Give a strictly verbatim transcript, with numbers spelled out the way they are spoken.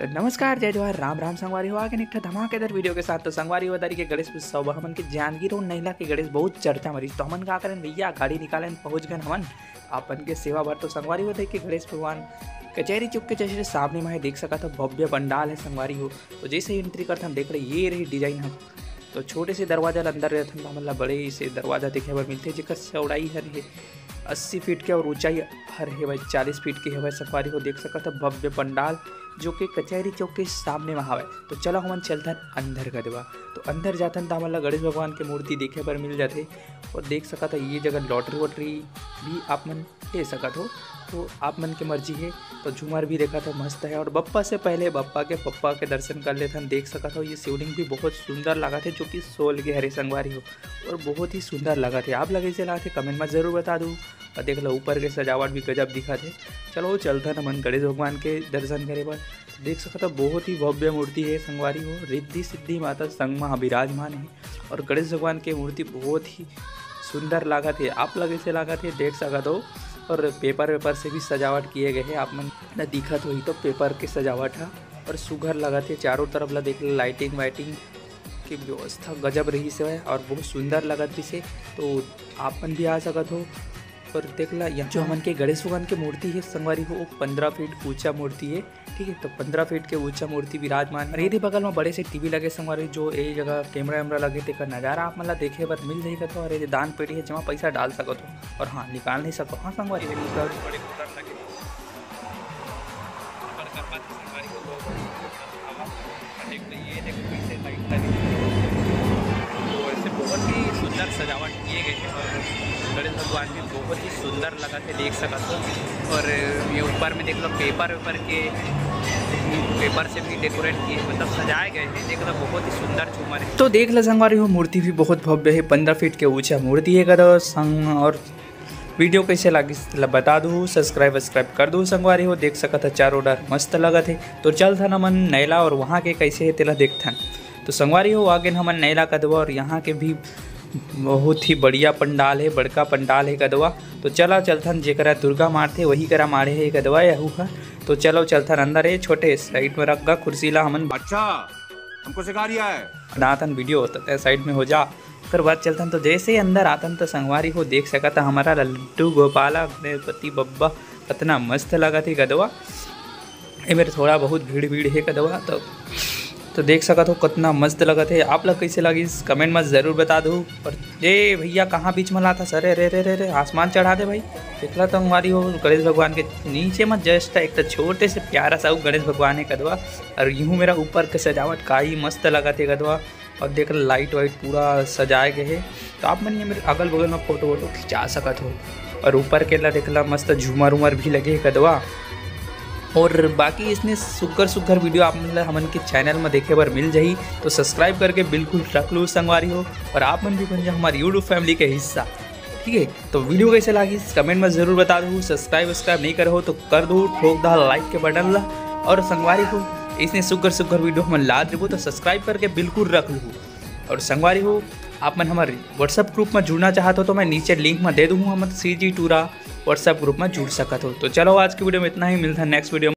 तो नमस्कार, जय जोहार, राम राम संगवारी हो। आगे एक ठा धमाकेदार वीडियो के साथ। तो संगवारी हो, दरी के गणेश उत्सव हमन के जानगी रोड नैला के गणेश बहुत चर्चा में रहिस। तो हमन का करेन भैया, गाड़ी निकालेन, पहुंच गए हमन। आपन के सेवा बर। तो संगवारी हो, दरी के गणेश भगवान कचहरी चौक के जैसे सामने में है, देख सकत हो भव्य पंडाल है संगवारी हो। तो जैसे एंट्री करथन, देख रहे ये रही डिजाइन है। तो छोटे से दरवाजा ल अंदर रहथन, तो हमन ला बड़े से दरवाजा देखे बर मिलथे, जेकर चौड़ाई हर हे अस्सी फीट के और ऊंचाई हर हेवय चालीस फीट के हेवय। संगवारी हो, देख सकत हो भव्य पंडाल, जो कि कचहरी चौक के सामने में हावय। तो चलो हमन चलथन अंदर कदवा। तो अंदर जाथन त हमन ला गणेश भगवान के मूर्ति देखे बर मिल जाथे। और देख सकत हो ये जगह लॉटरी वॉटरी भी आप मन ले सकत हो, तो आप मन के मर्जी हे। तो झूमर भी देखत हो मस्त है। और बप्पा से पहले बप्पा के पप्पा के दर्शन कर लेथन। देख सकत हो ये शिवलिंग भी बहुत सुंदर लागत है, जो कि सोल के हरे संगवारी हो, और बहुत ही सुंदर लागत है। आप ला कइसे लागत है, कमेंट में जरूर बता दू। और देख लो ऊपर के सजावट भी गजब दिखत है। चलो चलथन हमन गणेश भगवान के दर्शन करे बर। देख सकत हो बहुत ही भव्य मूर्ति है संगवारी हो, रिद्धि सिद्धि माता संग में विराजमान है। और गणेश भगवान के मूर्ति बहुत ही सुंदर लागत है। आप ला कइसे लागत है, देख सकत हो। और पेपर वेपर से भी सजावट किए गए है, आप मन ला दिखत होही तो पेपर के सजावट है। और सुघर लागत है चारों तरफ ला देख लो, लाइटिंग वाइटिंग की व्यवस्था गजब रहिस है और बहुत सुंदर लागत रहिस है। तो आप मन भी आ सकत हो। और देख ला, यहाँ जो हमन के गणेश भगवान के मूर्ति है संगवारी हो, वो पंद्रह फीट ऊंचा मूर्ति है। ठीक है, तो पंद्रह फीट के ऊंचा मूर्ति विराजमान है। और ये दे बगल में बड़े से टीवी लगे संगवारी, जो ये जगह कैमरा वैमरा लगे, तेकर नजारा आप मन ला देखे बर मिल जाही कथो। और ये दे दान पेटी है, जमा पैसा डाल सकत हो, और हाँ, निकाल नहीं सको। हाँ संगवारी, ये निकाल बड़े उतर लगे। और गरबा के संगवारी हो, तो देख लो, ये देखो कैसे लाइट लगी है। तो ऐसे बहुत ही सुंदर सजावट किए गए हैं और गणेश भगवान भी बहुत ही सुंदर लगा थे, देख सकत हो। और ये ऊपर में देख लो पेपर वेपर के, पेपर से भी डेकोरेट किए, मतलब सजाए गए हैं। देख लो बहुत ही सुंदर झूमर है। तो देख लो संगवारी हो, मूर्ति भी बहुत भव्य है, पंद्रह फीट के ऊंचा मूर्ति है कदो संग। और वीडियो कैसे लागिस तेला बता दू, सब्सक्राइब वब्सक्राइब कर दू संगवारी हो। देख सकत ह चारों डर मस्त लगत है। तो चलथन हमन नैला और वहाँ के कैसे है तेला देखथन। तो संगवारी हो, आगे हमन नैला कदवा और यहाँ के भी बहुत ही बढ़िया पंडाल है, बड़का पंडाल है कदवा। तो चला चलथन, जेकरा दुर्गा मारथे वही करा मारे है कदवा यहू ह। तो चलो चलथन अंदर, ये छोटे साइड में रख गा कुर्सी ला हमन। अच्छा, हमको सिखा रिया है। बनाथन वीडियो, तो तय साइड में हो जा। ओकर बाद चलथन, तो जैसे ही अंदर आथन, तो संगवारी हो देख सकत ह हमारा लड्डू गोपाला गणपति बब्बा, कतना मस्त लगत हे कदवा। ए मेर थोड़ा बहुत भीड़ भीड़ हे कदवा, तो तो देख सकत हो कतना मस्त लगत हे। आप ला कैसे लागिस कमेंट में जरूर बता दू। और ए भैया कहाँ बीच में लाथस, अरे रे रे रे रे, आसमान चढ़ा दे भाई। देखला तो संगवारी हो गणेश भगवान के नीचे में जस्ट एक तो छोटे से प्यारा सा गणेश भगवान हे कदवा। और यूं मेरा ऊपर के सजावट का ही मस्त लगत हे कदवा। और देख लाइट वाइट पूरा सजाए गए हे। तो आप मन ये मेरे अगल बगल में फोटो वोटो खिंचा सकत हो। और ऊपर के ला देखला मस्त झूमर उमर भी लगे हे कदवा। और बाकी इसने सुग्घर सुग्घर वीडियो आप मन ला हमन के चैनल में देखे बर मिल जाही, तो सब्सक्राइब करके बिल्कुल रख लू संगवारी हो। और आप मन भी बन जाओ हमारे यूट्यूब फैमिली के हिस्सा, ठीक है। तो वीडियो कैसे लागिस कमेंट में जरूर बता दू। सब्सक्राइब वब्सक्राइब नहीं करे हो तो कर दू, ठोक दा लाइक के बटन ला। और संगवारी हो, इसने सुग्घर सुग्घर वीडियो हमन ला देबो तो सब्सक्राइब करके बिल्कुल रख लू। और संगवारी हो, आप मन हमारे WhatsApp ग्रुप में जुड़ना चाहत हो तो मैं नीचे लिंक में दे दूँ, हमर सी जी टूरा WhatsApp ग्रुप में जुड़ सकत हो। तो चलो आज की वीडियो में इतना ही, मिलता है नेक्स्ट वीडियो में।